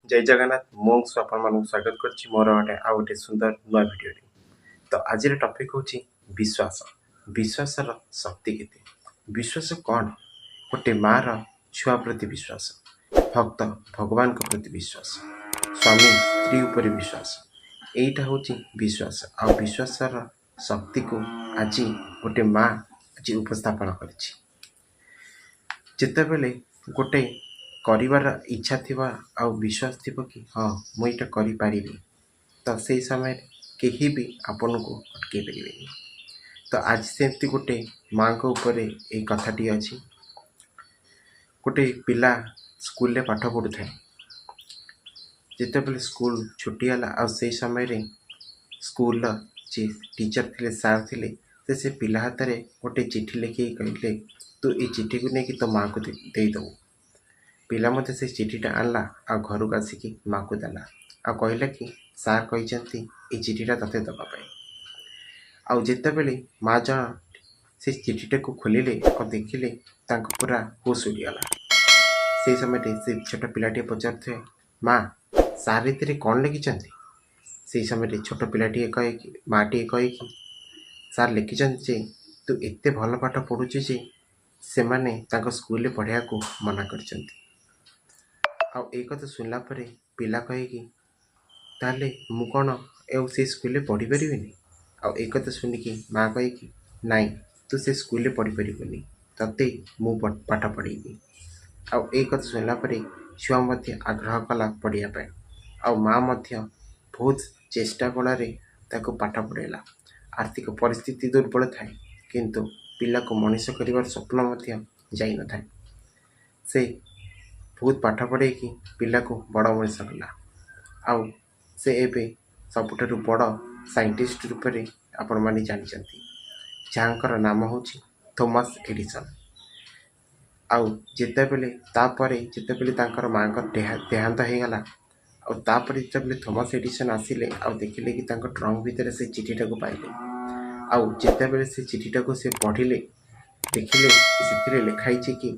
ଜୟ ଜଗନ୍ନାଥ। ମୁଁ ଅଂଶୁ ଆପଣମାନଙ୍କୁ ସ୍ୱାଗତ କରୁଛି ମୋର ଗୋଟେ ଆଉ ଗୋଟେ ସୁନ୍ଦର ନୂଆ ଭିଡ଼ିଓରେ। ତ ଆଜିର ଟପିକ୍ ହେଉଛି ବିଶ୍ୱାସ। ବିଶ୍ୱାସର ଶକ୍ତି କେତେ? ବିଶ୍ୱାସ କ'ଣ? ଗୋଟେ ମାଆର ଛୁଆ ପ୍ରତି ବିଶ୍ୱାସ, ଭକ୍ତ ଭଗବାନଙ୍କ ପ୍ରତି ବିଶ୍ୱାସ, ସ୍ୱାମୀ ସ୍ତ୍ରୀ ଉପରେ ବିଶ୍ୱାସ, ଏଇଟା ହେଉଛି ବିଶ୍ୱାସ। ଆଉ ବିଶ୍ୱାସର ଶକ୍ତିକୁ ଆଜି ଗୋଟେ ମା ଆଜି ଉପସ୍ଥାପନ କରିଛି। ଯେତେବେଳେ ଗୋଟେ କରିବାର ଇଚ୍ଛା ଥିବ ଆଉ ବିଶ୍ୱାସ ଥିବ କି ହଁ, ମୁଁ ଏଇଟା କରିପାରିବି, ତ ସେଇ ସମୟରେ କେହି ବି ଆପଣଙ୍କୁ ଅଟକେଇ ପାରିବେନି। ତ ଆଜି ସେମିତି ଗୋଟେ ମାଆଙ୍କ ଉପରେ ଏଇ କଥାଟି ଅଛି। ଗୋଟେ ପିଲା ସ୍କୁଲରେ ପାଠ ପଢ଼ୁଥାଏ। ଯେତେବେଳେ ସ୍କୁଲ ଛୁଟି ହେଲା, ଆଉ ସେଇ ସମୟରେ ସ୍କୁଲର ଯିଏ ଟିଚର୍ ଥିଲେ, ସାର୍ ଥିଲେ, ସେ ପିଲା ହାତରେ ଗୋଟେ ଚିଠି ଲେଖିକି କହିଲେ, "ତୁ ଏଇ ଚିଠିକୁ ନେଇକି ତୋ ମାଆକୁ ଦେଇଦେବୁ।" ପିଲା ମଧ୍ୟ ସେ ଚିଠିଟା ଆଣିଲା ଆଉ ଘରକୁ ଆସିକି ମାଆକୁ ଦେଲା ଆଉ କହିଲା କି ସାର୍ କହିଛନ୍ତି ଏଇ ଚିଠିଟା ତୋତେ ଦେବା ପାଇଁ। ଆଉ ଯେତେବେଳେ ମା ଜଣ ସେ ଚିଠିଟାକୁ ଖୋଲିଲେ ଆଉ ଦେଖିଲେ, ତାଙ୍କୁ ପୁରା ହୋସ୍ ଉଡ଼ିଗଲା। ସେଇ ସମୟରେ ସେ ଛୋଟ ପିଲାଟିଏ ପଚାରୁଥାଏ, "ମା, ସାର୍ ଏଥିରେ କ'ଣ ଲେଖିଛନ୍ତି?" ସେଇ ସମୟରେ ଛୋଟ ପିଲାଟିଏ କହିକି, ମାଆଟିଏ କହିକି, ସାର୍ ଲେଖିଛନ୍ତି ଯେ ତୁ ଏତେ ଭଲ ପାଠ ପଢ଼ୁଛୁ ଯେ ସେମାନେ ତାଙ୍କ ସ୍କୁଲରେ ପଢ଼ିବାକୁ ମନା କରିଛନ୍ତି। ଆଉ ଏଇ କଥା ଶୁଣିଲା ପରେ ପିଲା କହିକି, "ତାହେଲେ ମୁଁ କ'ଣ ଆଉ ସେ ସ୍କୁଲରେ ପଢ଼ିପାରିବିନି?" ଆଉ ଏଇ କଥା ଶୁଣିକି ମା କହିକି, "ନାଇଁ, ତୁ ସେ ସ୍କୁଲରେ ପଢ଼ିପାରିବୁନି, ତତେ ମୁଁ ପାଠ ପଢ଼େଇବି।" ଆଉ ଏଇ କଥା ଶୁଣିଲା ପରେ ଛୁଆ ମଧ୍ୟ ଆଗ୍ରହ କଲା ପଢ଼ିବା ପାଇଁ। ଆଉ ମା ମଧ୍ୟ ବହୁତ ଚେଷ୍ଟା ବଳରେ ତାକୁ ପାଠ ପଢ଼େଇଲା। ଆର୍ଥିକ ପରିସ୍ଥିତି ଦୁର୍ବଳ ଥାଏ, କିନ୍ତୁ ପିଲାକୁ ମଣିଷ କରିବାର ସ୍ୱପ୍ନ ମଧ୍ୟ ଯାଇନଥାଏ। ସେ ବହୁତ ପାଠ ପଢ଼େଇକି ପିଲାକୁ ବଡ଼ ମଣିଷ କଲା। ଆଉ ସେ ଏବେ ସବୁଠାରୁ ବଡ଼ ସାଇଣ୍ଟିଷ୍ଟ ରୂପରେ ଆପଣମାନେ ଜାଣିଛନ୍ତି, ଯାହାଙ୍କର ନାମ ହେଉଛି ଥୋମାସ୍ ଏଡ଼ିସନ୍। ଆଉ ଯେତେବେଳେ ତାପରେ ଯେତେବେଳେ ତାଙ୍କର ମାଆଙ୍କ ଦେହାନ୍ତ ହେଇଗଲା, ଆଉ ତାପରେ ଯେତେବେଳେ ଥୋମାସ୍ ଏଡ଼ିସନ୍ ଆସିଲେ ଆଉ ଦେଖିଲେ କି ତାଙ୍କ ଟ୍ରଙ୍କ ଭିତରେ ସେ ଚିଠିଟାକୁ ପାଇଲେ, ଆଉ ଯେତେବେଳେ ସେ ଚିଠିଟାକୁ ସେ ପଢ଼ିଲେ, ଦେଖିଲେ କି ସେଥିରେ ଲେଖା ହେଇଛି କି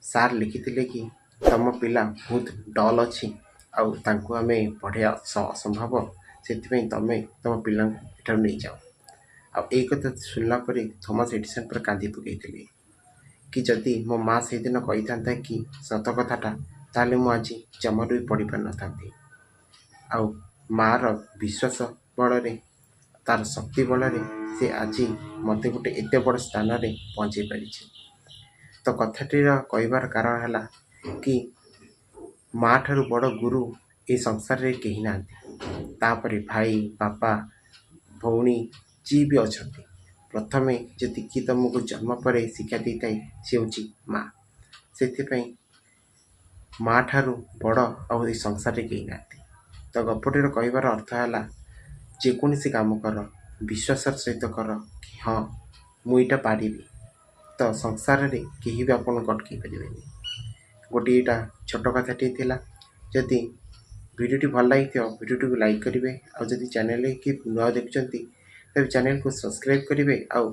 ସାର୍ ଲେଖିଥିଲେ କି ତମ ପିଲା ବହୁତ ଡଲ୍ ଅଛି ଆଉ ତାଙ୍କୁ ଆମେ ପଢ଼େଇବା ଅସମ୍ଭବ, ସେଥିପାଇଁ ତମେ ତମ ପିଲାଙ୍କୁ ଏଠାରୁ ନେଇଯାଅ। ଆଉ ଏଇ କଥା ଶୁଣିଲା ପରେ ଥୋମାସ୍ ଏଡ଼ିସନ୍ ପୁରା କାନ୍ଦି ପକାଇଥିଲେ କି ଯଦି ମୋ ମା ସେଇଦିନ କହିଥାନ୍ତା କି ସତ କଥାଟା, ତାହେଲେ ମୁଁ ଆଜି ଜମାରୁ ବି ପଢ଼ିପାରିନଥାନ୍ତି। ଆଉ ମାଆର ବିଶ୍ୱାସ ବଳରେ, ତାର ଶକ୍ତି ବଳରେ ସେ ଆଜି ମୋତେ ଗୋଟେ ଏତେ ବଡ଼ ସ୍ଥାନରେ ପହଞ୍ଚେଇ ପାରିଛି। ତ କଥାଟିର କହିବାର କାରଣ ହେଲା କି ମା ଠାରୁ ବଡ଼ ଗୁରୁ ଏ ସଂସାରରେ କେହି ନାହାନ୍ତି। ତାପରେ ଭାଇ, ବାପା, ଭଉଣୀ ଯିଏ ବି ଅଛନ୍ତି, ପ୍ରଥମେ ଯଦି କିଏ ତୁମକୁ ଜନ୍ମ ପରେ ଶିକ୍ଷା ଦେଇଥାଏ, ସେ ହେଉଛି ମା। ସେଥିପାଇଁ ମା ଠାରୁ ବଡ଼ ଆଉ ଏ ସଂସାରରେ କେହି ନାହାନ୍ତି। ତ ଗପଟିର କହିବାର ଅର୍ଥ ହେଲା, ଯେକୌଣସି କାମ କର, ବିଶ୍ୱାସର ସହିତ କର କି ହଁ, ମୁଁ ଏଇଟା ପାରିବି, ତ ସଂସାରରେ କେହି ବି ଆପଣଙ୍କୁ ଅଟକେଇ ପାରିବେନି। ଗୋଟିଏ ଏଇଟା ଛୋଟ କଥାଟିଏ ଥିଲା। ଯଦି ଭିଡ଼ିଓଟି ଭଲ ଲାଗିଥିବ, ଭିଡ଼ିଓଟିକୁ ଲାଇକ୍ କରିବେ। ଆଉ ଯଦି ଚ୍ୟାନେଲରେ କିଏ ନୂଆ ଦେଖୁଛନ୍ତି, ତେବେ ଚ୍ୟାନେଲକୁ ସବସ୍କ୍ରାଇବ୍ କରିବେ। ଆଉ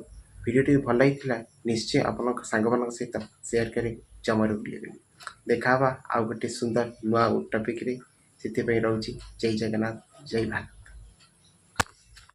ଭିଡ଼ିଓଟି ଭଲ ଲାଗିଥିଲା, ନିଶ୍ଚୟ ଆପଣଙ୍କ ସାଙ୍ଗମାନଙ୍କ ସହିତ ସେୟାର କରି ଜମାରୁ ଭୁଲିବେନି। ଦେଖା ହେବା ଆଉ ଗୋଟେ ସୁନ୍ଦର ନୂଆ ଟପିକ୍ରେ। ସେଥିପାଇଁ ରହୁଛି। ଜୟ ଜଗନ୍ନାଥ, ଜୟ ଭାରତ।